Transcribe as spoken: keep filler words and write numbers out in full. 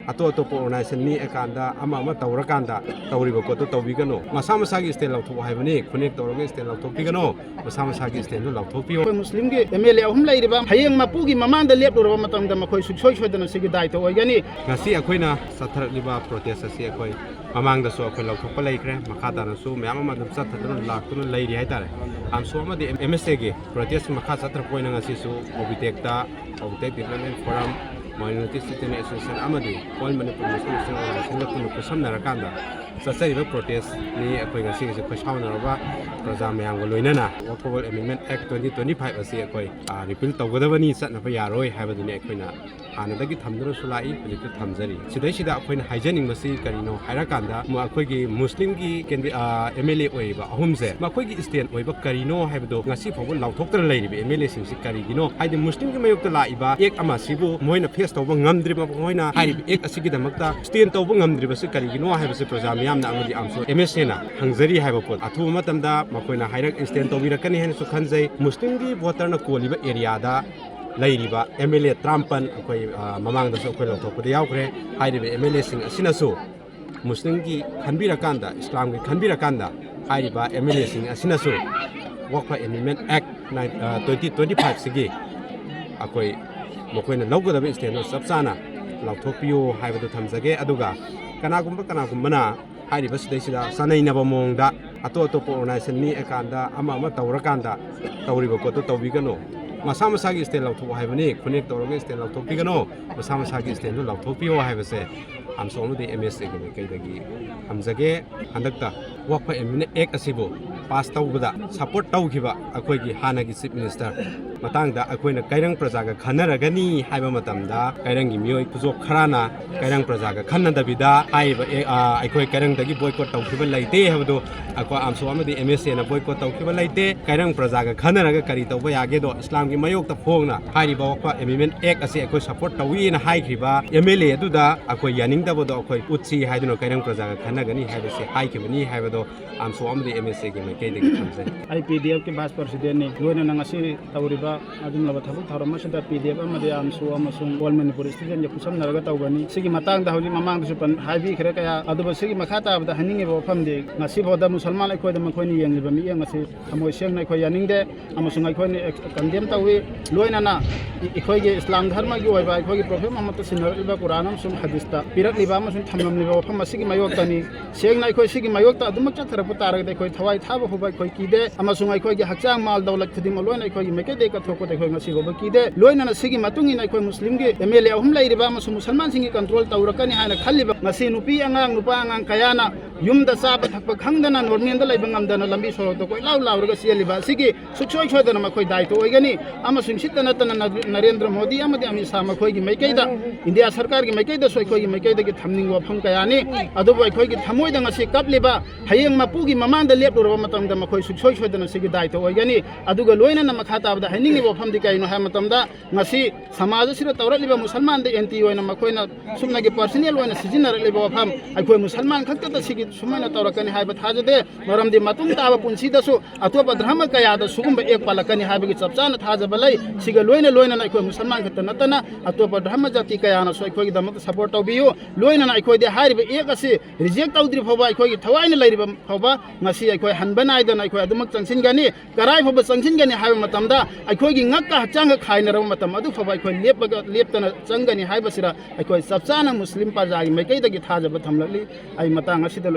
ꯑꯇꯣꯞ ꯑꯇꯣꯞꯄ ꯑꯣꯔꯒꯅꯥꯏꯖꯦꯁꯟ ꯅꯦꯛꯑꯀꯥꯟꯗ, ꯑꯃ ꯑꯃ ꯇꯧꯔꯀꯥꯟꯗ ꯇꯧꯔꯤꯕ ꯄꯣꯠꯇꯣ ꯇꯧꯕꯤꯒꯅꯨ꯫ ꯃꯁꯥ ꯃꯁꯥꯒꯤ ꯁ꯭ꯇꯦꯟ ꯂꯧꯊꯣꯛꯑꯣ ꯍꯥꯏꯕꯅꯤ꯫ ꯈꯨꯅꯦꯛ ꯇꯧꯔꯒ ꯁ꯭ꯇꯦꯟ ꯂꯧꯊꯣꯛꯄꯤꯒꯅꯨ꯫ ꯃꯁꯥ ꯃꯁꯥꯒꯤ ꯁ꯭ꯇꯦꯟꯗꯨ ꯂꯥꯎꯊꯣꯛꯄꯤꯌꯨ꯫ ꯑꯩꯈꯣꯏ ꯃꯨꯁꯂꯤꯝꯒꯤ ꯑꯦꯝ ꯑꯦꯜ ꯑꯦ ꯑꯍꯨꯝ ꯂꯩꯔꯤꯕ, ꯍꯌꯦꯡ ꯃꯄꯨꯒꯤ ꯃꯃꯥꯡꯗ ꯂꯦꯞꯂꯨꯔꯕ ꯃꯇꯝꯗ ꯃꯈꯣꯏ ꯁꯨꯡꯁꯣꯏ ꯁꯣꯏꯗꯅ ꯁꯤꯒꯤ ꯗꯥꯏꯇ ꯑꯣꯏꯒꯅꯤ꯫ ꯉꯁꯤ ꯑꯩꯈꯣꯏꯅ ꯆꯠꯊꯔꯛꯂꯤꯕ ꯄ꯭ꯔꯣꯇꯦꯁ ꯑꯁꯤ ꯑꯩꯈꯣꯏ ꯃꯃꯥꯡꯗꯁꯨ ꯑꯩꯈꯣꯏ ꯂꯥꯎꯊꯣꯛꯄ ꯂꯩꯈ꯭ꯔꯦ, ꯃꯈꯥ ꯇꯥꯅꯁꯨ ꯃꯌꯥꯝ ꯑꯃ ꯑꯗꯨꯝ ꯆꯠꯊꯗꯨꯅ ꯂꯥꯛꯇꯨꯅ ꯂꯩꯔꯤ ꯍꯥꯏꯇꯥꯔꯦ꯫ ꯑꯥꯝꯁꯨ ꯑꯃꯗꯤ ꯑꯦꯝ ꯑꯦꯁ ꯑꯦꯒꯤ ꯄ꯭ꯔꯣꯇꯦꯁꯀꯤ ꯃꯈꯥ ꯆꯠꯊꯔꯛꯄ ꯑꯣꯏꯅ ꯉꯁꯤꯁꯨ ꯑꯣꯕꯤꯇꯦꯛꯇ, ꯑꯣꯕꯤꯇꯦꯛ development forum, minority student association ꯑꯃꯗꯤ ꯑꯣꯜ ꯃꯅꯤꯄꯨꯔ ꯃꯨꯁꯂꯤꯝ ꯏꯁꯇꯨꯗꯦꯟ ꯑꯣꯔꯒꯅꯥꯏꯖꯦꯁꯟꯒ ꯄꯨꯟꯅ ꯈꯨꯠꯁꯝꯅꯔꯀꯥꯟꯗ ꯆꯠꯆꯔꯤꯕ ꯄ꯭ꯔꯣꯇꯦꯁꯅꯤ꯫ ꯑꯩꯈꯣꯏ ꯉꯁꯤꯒꯤꯁꯦ ꯑꯩꯈꯣꯏ ꯁꯥꯎꯅꯔꯕ ꯄ꯭ꯔꯖꯥ ꯃꯌꯥꯝꯒ ꯂꯣꯏꯅꯅ ꯋꯥꯛ ꯐꯣꯔ ꯋꯥꯔꯜ ꯑꯦꯃꯦꯟꯃꯦꯟ ꯑꯦꯛ ꯇ꯭ꯋꯦꯟꯇꯤ ꯇ꯭ꯋꯦꯟꯇꯤ ꯐꯥꯏꯚ ꯑꯁꯤ ꯑꯩꯈꯣꯏ, ꯑ, ꯔꯤꯄꯤꯜ ꯇꯧꯒꯗꯕꯅꯤ, ꯆꯠꯅꯕ ꯌꯥꯔꯣꯏ ꯍꯥꯏꯕꯗꯨꯅꯤ ꯑꯩꯈꯣꯏꯅ ꯍꯥꯟꯅꯗꯒꯤ ꯊꯝꯗꯨꯅꯁꯨ ꯂꯥꯛꯏ, ꯍꯧꯖꯤꯛꯁꯨ ꯊꯝꯖꯔꯤ꯫ ꯁꯤꯗꯩꯁꯤꯗ ꯑꯩꯈꯣꯏꯅ ꯍꯥꯏꯖꯅꯤꯡꯕꯁꯤ ꯀꯔꯤꯅꯣ ꯍꯥꯏꯔꯀꯥꯟꯗ, ꯃ-, ꯑꯩꯈꯣꯏꯒꯤ ꯃꯨꯁꯂꯤꯝꯒꯤ ꯀꯦꯟꯗꯤ-, ꯑ, ꯑꯦꯝ ꯑꯦꯜ ꯑꯦ ꯑꯣꯏꯔꯤꯕ ꯑꯍꯨꯝꯁꯦ, ꯃꯈꯣꯏꯒꯤ ꯁ꯭ꯇꯦꯟ ꯑꯣꯏꯕ ꯀꯔꯤꯅꯣ ꯍꯥꯏꯕꯗꯣ ꯉꯁꯤ ꯐꯥꯎꯕ ꯂꯥꯎꯊꯣꯛꯇꯅ ꯂꯩꯔꯤꯕ ꯑꯦꯝ ꯑꯦꯜ ꯑꯦꯁꯤꯡꯁꯤ ꯀꯔꯤꯒꯤꯅꯣ? ꯍꯥꯏꯗꯤ ꯃꯨꯁꯂꯤꯝꯒꯤ ꯃꯥꯌꯣꯛꯇ ꯂꯥꯛꯏꯕ ꯑꯦꯛ ꯑꯃ ꯑꯁꯤꯕꯨ ꯃꯣꯏꯅ ꯐꯦꯁ ꯇꯧꯕ ꯉꯝꯗ꯭ꯔꯤꯕ, ꯃꯈꯣꯏꯅ ꯍꯥꯏꯔꯤꯕ ꯑꯦꯛ ꯑꯁꯤꯒꯤꯗꯃꯛꯇ ꯁ꯭ꯇꯦꯟ ꯇꯧꯕ ꯉꯝꯗ꯭ꯔꯤꯕꯁꯤ ꯀꯔꯤꯒꯤꯅꯣ ꯍꯥꯏꯕꯁꯤ ꯄ꯭ꯔꯖꯥ ꯃꯤꯌꯥꯝꯅ ꯑꯃꯗꯤ ꯑꯥꯝꯁꯨ ꯑꯦꯝ ꯑꯦꯁ ꯑꯦꯅ ꯍꯪꯖꯔꯤ ꯍꯥꯏꯕ ꯄꯣꯠ꯫ ꯑꯊꯨꯕ ꯃꯇꯝꯗ ꯃꯈꯣꯏꯅ ꯍꯥꯏꯔꯛ, ꯁ꯭ꯇꯦꯟ ꯇꯧꯕꯤꯔꯛꯀꯅꯤ ꯍꯥꯏꯅꯁꯨ ꯈꯟꯖꯩ꯫ ꯃꯨꯁꯂꯤꯝꯒꯤ ꯚꯣꯇꯔꯅ ꯀꯣꯜꯂꯤꯕ ꯑꯦꯔꯤꯌꯥꯗ ꯂꯩꯔꯤꯕ ꯑꯦꯝ ꯑꯦꯜ ꯑꯦ ꯇꯔꯥꯃꯥꯄꯜ ꯑꯩꯈꯣꯏ, ꯑ, ꯃꯃꯥꯡꯗꯁꯨ ꯑꯩꯈꯣꯏ ꯂꯧꯊꯣꯛꯄꯗ ꯌꯥꯎꯈ꯭ꯔꯦ꯫ ꯍꯥꯏꯔꯤꯕ ꯑꯦꯝ ꯑꯦꯜ ꯑꯦꯁꯤꯡ ꯑꯁꯤꯅꯁꯨ ꯃꯨꯁꯂꯤꯝꯒꯤ ꯈꯟꯕꯤꯔꯀꯥꯟꯗ, ꯏꯁꯂꯥꯝꯒꯤ ꯈꯟꯕꯤꯔꯀꯥꯟꯗ, ꯍꯥꯏꯔꯤꯕ ꯑꯦꯝ ꯑꯦꯜ ꯑꯦꯁꯤꯡ ꯑꯁꯤꯅꯁꯨ ꯋꯥꯛꯐ ꯑꯦꯃꯦꯟꯃꯦꯟ ꯑꯦꯛ ꯅꯥꯏꯟ-, ꯑ, ꯇ꯭ꯋꯦꯟꯇꯤ ꯇ꯭ꯋꯦꯟꯇꯤ ꯐꯥꯏꯚꯁꯤꯒꯤ ꯑꯩꯈꯣꯏ ꯃꯈꯣꯏꯅ ꯂꯧꯒꯗꯕ ꯁ꯭ꯇꯦꯟꯗꯣ ꯆꯞ ꯆꯥꯅ ꯂꯥꯎꯊꯣꯛꯄꯤꯌꯨ ꯍꯥꯏꯕꯗꯨ ꯊꯝꯖꯒꯦ꯫ ꯑꯗꯨꯒ ꯀꯅꯥꯒꯨꯝꯕ ꯀꯅꯥꯒꯨꯝꯕꯅ ꯍꯥꯏꯔꯤꯕꯁꯤꯗꯩꯁꯤꯗ ꯆꯥꯅꯩꯅꯕ ꯃꯑꯣꯡꯗ ꯑꯇꯣꯞ ꯑꯇꯣꯞꯄ ꯑꯣꯔꯒꯅꯥꯏꯖꯦꯁꯟ ꯅꯦꯛꯑꯀꯥꯟꯗ, ꯑꯃ ꯑꯃ ꯇꯧꯔꯀꯥꯟꯗ ꯇꯧꯔꯤꯕ ꯄꯣꯠꯇꯣ ꯇꯧꯕꯤꯒꯅꯨ꯫ ꯃꯁꯥ ꯃꯁꯥꯒꯤ ꯁ꯭ꯇꯦꯟ ꯂꯧꯊꯣꯛꯑꯣ ꯍꯥꯏꯕꯅꯤ꯫ ꯈꯨꯅꯦꯛ ꯇꯧꯔꯒ ꯁ꯭ꯇꯦꯟ ꯂꯧꯊꯣꯛꯄꯤꯒꯅꯨ꯫ ꯃꯁꯥ ꯃꯁꯥꯒꯤ ꯁ꯭ꯇꯦꯟꯗꯨ ꯂꯧꯊꯣꯛꯄꯤꯌꯣ ꯍꯥꯏꯕꯁꯦ ꯑꯥꯝꯁꯨ ꯑꯃꯗꯤ ꯑꯦꯝ ꯑꯦꯁ ꯑꯦꯒꯤ ꯃꯥꯏꯀꯩꯗꯒꯤ ꯊꯝꯖꯒꯦ꯫ ꯍꯟꯗꯛꯇ ꯋꯥꯛꯐ ꯑꯦꯃꯦꯟꯃꯦꯟ ꯑꯦꯛ ꯑꯁꯤꯕꯨ ꯄꯥꯁ ꯇꯧꯕꯗ ꯁꯄꯣꯔꯠ ꯇꯧꯈꯤꯕ ꯑꯩꯈꯣꯏꯒꯤ ꯍꯥꯟꯅꯒꯤ ꯆꯤꯐ ꯃꯤꯅꯤꯁꯇꯔ ꯃꯇꯥꯡꯗ ꯑꯩꯈꯣꯏꯅ ꯀꯩꯔꯪ ꯄ꯭ꯔꯖꯥꯒ ꯈꯟꯅꯔꯒꯅꯤ ꯍꯥꯏꯕ ꯃꯇꯝꯗ, ꯀꯩꯔꯪꯒꯤ ꯃꯤꯑꯣꯏ ꯈꯨꯖꯣꯞ ꯈꯔꯅ ꯀꯩꯔꯪ ꯄ꯭ꯔꯖꯥꯒ ꯈꯟꯅꯗꯕꯤꯗ ꯍꯥꯏꯔꯤꯕ ꯑꯦ-, ꯑ, ꯑꯩꯈꯣꯏ ꯀꯩꯔꯪꯗꯒꯤ ꯕꯣꯏꯀꯣꯠ ꯇꯧꯈꯤꯕ ꯂꯩꯇꯦ ꯍꯥꯏꯕꯗꯨ ꯑꯩꯈꯣꯏ ꯑꯥꯝꯁꯨ ꯑꯃꯗꯤ ꯑꯦꯝ ꯑꯦꯁ ꯑꯦꯅ ꯕꯣꯏꯀꯣꯠ ꯇꯧꯈꯤꯕ ꯂꯩꯇꯦ꯫ ꯀꯩꯔꯪ ꯄ꯭ꯔꯖꯥꯒ ꯈꯟꯅꯔꯒ ꯀꯔꯤ ꯇꯧꯕ ꯌꯥꯒꯦꯗꯣ, ꯏꯁꯂꯥꯝꯒꯤ ꯃꯥꯌꯣꯛꯇ ꯐꯣꯡꯅ ꯍꯥꯏꯔꯤꯕ ꯋꯥꯛꯐ ꯑꯦꯃꯦꯟꯃꯦꯟ ꯑꯦꯛ ꯑꯁꯤ ꯑꯩꯈꯣꯏ ꯁꯄꯣꯔꯠ ꯇꯧꯏꯅ ꯍꯥꯏꯈ꯭ꯔꯤꯕ ꯑꯦꯝ ꯑꯦꯜ ꯑꯦ ꯑꯗꯨꯗ ꯑꯩꯈꯣꯏ ꯌꯥꯅꯤꯡꯗꯕꯗꯣ ꯑꯩꯈꯣꯏ ꯎꯠꯁꯤ ꯍꯥꯏꯗꯨꯅ ꯀꯩꯔꯪ ꯄ꯭ꯔꯖꯥꯒ ꯈꯟꯅꯒꯅꯤ ꯍꯥꯏꯕꯁꯤ ꯍꯥꯏꯈꯤꯕꯅꯤ ꯍꯥꯏꯕꯗꯣ ꯑꯥꯝꯁꯨ ꯑꯃꯗꯤ ꯑꯦꯝ ꯑꯦꯁ ꯑꯦꯒꯤ ꯃꯥꯏꯀꯩꯗꯒꯤ ꯊꯝꯖꯩ꯫ ꯑꯩ ꯄꯤ ꯗꯤ ꯑꯦꯐꯀꯤ ꯚꯥꯏꯁ ꯄ꯭ꯔꯁꯤꯗꯦꯟꯠꯅꯤ꯫ ꯂꯣꯏꯅꯅ ꯉꯁꯤ ꯇꯧꯔꯤꯕ ꯑꯗꯨꯒꯨꯝꯂꯕ ꯊꯕꯛ ꯊꯧꯔꯝ ꯑꯁꯤꯗ ꯄꯤ ꯗꯤ ꯑꯦꯐ ꯑꯃꯗꯤ ꯑꯥꯝꯁꯨ ꯑꯃꯁꯨꯡ ꯑꯣꯜ ꯃꯅꯤꯄꯨꯔ ꯁ꯭ꯇꯨꯗꯦꯟꯠꯒ ꯈꯨꯠꯁꯝꯅꯔꯒ ꯇꯧꯒꯅꯤ꯫ ꯁꯤꯒꯤ ꯃꯇꯥꯡꯗ ꯍꯧꯖꯤꯛ ꯃꯃꯥꯡꯗꯁꯨ ꯄꯟ-, ꯍꯥꯏꯕꯤꯈ꯭ꯔꯦ ꯀꯌꯥ꯫ ꯑꯗꯨꯕꯨ ꯁꯤꯒꯤ ꯃꯈꯥ ꯇꯥꯕꯗ ꯍꯥꯏꯅꯤꯡꯉꯤꯕ ꯋꯥꯐꯝꯗꯤ, ꯉꯁꯤ ꯐꯥꯎꯗ ꯃꯨꯁꯜꯃꯥꯟ ꯑꯩꯈꯣꯏꯗ ꯃꯈꯣꯏꯅ ꯌꯦꯡꯂꯤꯕ ꯃꯤꯠꯌꯦꯡ ꯑꯁꯤ ꯊꯃꯣꯏ ꯁꯦꯡꯅ ꯑꯩꯈꯣꯏ ꯌꯥꯅꯤꯡꯗꯦ, ꯑꯃꯁꯨꯡ ꯑꯩꯈꯣꯏꯅ ꯀꯟꯗꯦꯝ ꯇꯧꯏ꯫ ꯂꯣꯏꯅꯅ ꯑꯩꯈꯣꯏꯒꯤ ꯏꯁꯂꯥꯝ ꯙꯔꯃꯒꯤ ꯑꯣꯏꯕ ꯑꯩꯈꯣꯏꯒꯤ ꯄ꯭ꯔꯣꯐꯦꯠ ꯃꯨꯍꯝꯃꯗꯇ ꯁꯤꯟꯅꯔꯛꯂꯤꯕ ꯀꯨꯔꯥꯟ ꯑꯃꯁꯨꯡ ꯍꯗꯤꯁꯇ ꯄꯤꯔꯛꯂꯤꯕ ꯑꯃꯁꯨꯡ ꯊꯝꯂꯝꯂꯤꯕ ꯋꯥꯐꯝ ꯑꯁꯤꯒꯤ ꯃꯥꯌꯣꯛꯇꯅꯤ꯫ ꯁꯦꯡꯅ ꯑꯩꯈꯣꯏ ꯁꯤꯒꯤ ꯃꯥꯌꯣꯛꯇ ꯑꯗꯨꯃꯛ ꯆꯠꯊꯔꯛꯄ ꯇꯥꯔꯒꯗꯤ ꯑꯩꯈꯣꯏ ꯊꯋꯥꯏ ꯊꯥꯕ ꯐꯥꯎꯕ ꯑꯩꯈꯣꯏ ꯀꯤꯗꯦ, ꯑꯃꯁꯨꯡ ꯑꯩꯈꯣꯏꯒꯤ ꯍꯛꯆꯥꯡ, ꯃꯥꯜ, ꯗꯧꯂꯠ ꯈꯨꯗꯤꯡꯃꯛ ꯂꯣꯏꯅ ꯑꯩꯈꯣꯏꯒꯤ ꯃꯥꯏꯀꯩꯗꯒꯤ ꯀꯠꯊꯣꯛꯄꯗ ꯑꯩꯈꯣꯏ ꯉꯁꯤ ꯐꯥꯎꯕ ꯀꯤꯗꯦ꯫ ꯂꯣꯏꯅꯅ ꯁꯤꯒꯤ ꯃꯇꯨꯡ ꯏꯟꯅ ꯑꯩꯈꯣꯏ ꯃꯨꯁꯂꯤꯝꯒꯤ ꯑꯦꯝ ꯑꯦꯜ ꯑꯦ ꯑꯍꯨꯝ ꯂꯩꯔꯤꯕ ꯑꯃꯁꯨꯡ ꯃꯨꯁꯜꯃꯥꯟꯁꯤꯡꯒꯤ ꯀꯟꯇ꯭ꯔꯣꯜ ꯇꯧꯔꯛꯀꯅꯤ ꯍꯥꯏꯅ ꯈꯜꯂꯤꯕ ꯉꯁꯤ ꯅꯨꯄꯤ ꯑꯉꯥꯡ, ꯅꯨꯄꯥ ꯑꯉꯥꯡ ꯀꯌꯥꯅ ꯌꯨꯝꯗ ꯆꯥꯕ ꯊꯛꯄ ꯈꯪꯗꯅ, ꯅꯣꯔꯃꯦꯜꯗ ꯂꯩꯕ ꯉꯝꯗꯅ ꯂꯝꯕꯤ ꯁꯣꯔꯣꯛꯇ ꯀꯣꯏꯂꯥꯎ ꯂꯥꯎꯔꯒ ꯆꯦꯜꯂꯤꯕ ꯑꯁꯤꯒꯤ ꯁꯨꯡꯁꯣꯏ ꯁꯣꯏꯗꯅ ꯃꯈꯣꯏ ꯗꯥꯏꯇ ꯑꯣꯏꯒꯅꯤ꯫ ꯑꯃꯁꯨꯡ ꯁꯤꯇ ꯅꯠꯇꯅ ꯅ-, ꯅꯔꯦꯟꯗ꯭ꯔ ꯃꯣꯗꯤ ꯑꯃꯗꯤ ꯑꯃꯤꯠ ꯁꯥꯍ ꯃꯈꯣꯏꯒꯤ ꯃꯥꯏꯀꯩꯗ, ꯏꯟꯗꯤꯌꯥ ꯁꯔꯀꯥꯔꯒꯤ ꯃꯥꯏꯀꯩꯗꯁꯨ ꯑꯩꯈꯣꯏꯒꯤ ꯃꯥꯏꯀꯩꯗꯒꯤ ꯊꯝꯅꯤꯡꯕ ꯋꯥꯐꯝ ꯀꯌꯥꯅꯤ꯫ ꯑꯗꯨꯕꯨ ꯑꯩꯈꯣꯏꯒꯤ ꯊꯃꯣꯏꯗ ꯉꯁꯤ ꯀꯞꯂꯤꯕ, ꯍꯌꯦꯡ ꯃꯄꯨꯒꯤ ꯃꯃꯥꯡꯗ ꯂꯦꯞꯂꯨꯔꯕ ꯃꯇꯝꯗ ꯃꯈꯣꯏ ꯁꯨꯡꯁꯣꯏ ꯁꯣꯏꯗꯅ ꯁꯤꯒꯤ ꯗꯥꯏꯇ ꯑꯣꯏꯒꯅꯤ꯫ ꯑꯗꯨꯒ ꯂꯣꯏꯅꯅ ꯃꯈꯥ ꯇꯥꯕꯗ ꯍꯥꯏꯅꯤꯡꯂꯤꯕ ꯋꯥꯐꯝꯗꯤ ꯀꯔꯤꯅꯣ ꯍꯥꯏꯕ ꯃꯇꯝꯗ, ꯉꯁꯤ ꯁꯃꯥꯖ ꯑꯁꯤꯗ ꯇꯧꯔꯛꯂꯤꯕ ꯃꯨꯁꯜꯃꯥꯟꯗ ꯑꯦꯟꯇꯤ ꯑꯣꯏꯅ ꯃꯈꯣꯏꯅ ꯁꯨꯞꯅꯒꯤ ꯄꯔꯁꯅꯦꯜ ꯑꯣꯏꯅ ꯁꯤꯖꯤꯟꯅꯔꯛꯂꯤꯕ ꯋꯥꯐꯝ, ꯑꯩꯈꯣꯏ ꯃꯨꯁꯜꯃꯥꯟ ꯈꯛꯇꯗ ꯁꯤꯒꯤ ꯁꯨꯃꯥꯏꯅ ꯇꯧꯔꯛꯀꯅꯤ ꯍꯥꯏꯕ ꯊꯥꯖꯗꯦ꯫ ꯃꯔꯝꯗꯤ ꯃꯇꯨꯡ ꯇꯥꯕ ꯄꯨꯟꯁꯤꯗꯁꯨ ꯑꯇꯣꯞꯄ ꯙꯔꯃ ꯀꯌꯥꯗ ꯁꯤꯒꯨꯝꯕ ꯑꯦꯛ ꯄꯥꯜꯂꯛꯀꯅꯤ ꯍꯥꯏꯕꯒꯤ ꯆꯞ ꯆꯥꯅ ꯊꯥꯖꯕ ꯂꯩ꯫ ꯁꯤꯒ ꯂꯣꯏꯅ ꯂꯣꯏꯅꯅ ꯑꯩꯈꯣꯏ ꯃꯨꯁꯜꯃꯥꯟ ꯈꯛꯇ ꯅꯠꯇꯅ ꯑꯇꯣꯞꯄ ꯙꯔꯃ ꯖꯥꯇꯤ ꯀꯌꯥꯅꯁꯨ ꯑꯩꯈꯣꯏꯒꯤꯗꯃꯛꯇ ꯁꯄꯣꯔꯠ ꯇꯧꯕꯤꯌꯨ꯫ ꯂꯣꯏꯅꯅ ꯑꯩꯈꯣꯏꯗꯤ ꯍꯥꯏꯔꯤꯕ ꯑꯦꯛ ꯑꯁꯤ ꯔꯤꯖꯦꯛ ꯇꯧꯗ꯭ꯔꯤ ꯐꯥꯎꯕ, ꯑꯩꯈꯣꯏꯒꯤ ꯊꯋꯥꯏꯅ ꯂꯩꯔꯤꯕ ꯐꯥꯎꯕ, ꯉꯁꯤ ꯑꯩꯈꯣꯏ ꯍꯟꯕ ꯅꯥꯏꯗꯅ ꯑꯩꯈꯣꯏ ꯑꯗꯨꯃꯛ ꯆꯪꯁꯤꯟꯒꯅꯤ꯫ ꯀꯔꯥꯏ ꯐꯥꯎꯕ ꯆꯪꯁꯤꯟꯒꯅꯤ ꯍꯥꯏꯕ ꯃꯇꯝꯗ, ꯑꯩꯈꯣꯏꯒꯤ ꯉꯛꯀ ꯍꯛꯆꯥꯡꯒ ꯈꯥꯏꯅꯔꯕ ꯃꯇꯝ ꯑꯗꯨ ꯐꯥꯎꯕ ꯑꯩꯈꯣꯏ ꯂꯦꯞꯄꯒ, ꯂꯦꯞꯇꯅ ꯆꯪꯒꯅꯤ ꯍꯥꯏꯕꯁꯤꯗ ꯑꯩꯈꯣꯏ ꯆꯞ ꯆꯥꯅ ꯃꯨꯁꯂꯤꯝ ꯄ꯭ꯔꯖꯥꯒꯤ ꯃꯥꯏꯀꯩꯗꯒꯤ ꯊꯥꯖꯕ ꯊꯝꯂꯛꯂꯤ꯫ ꯑꯩ ꯃꯇꯥꯡ ꯑꯁꯤꯗ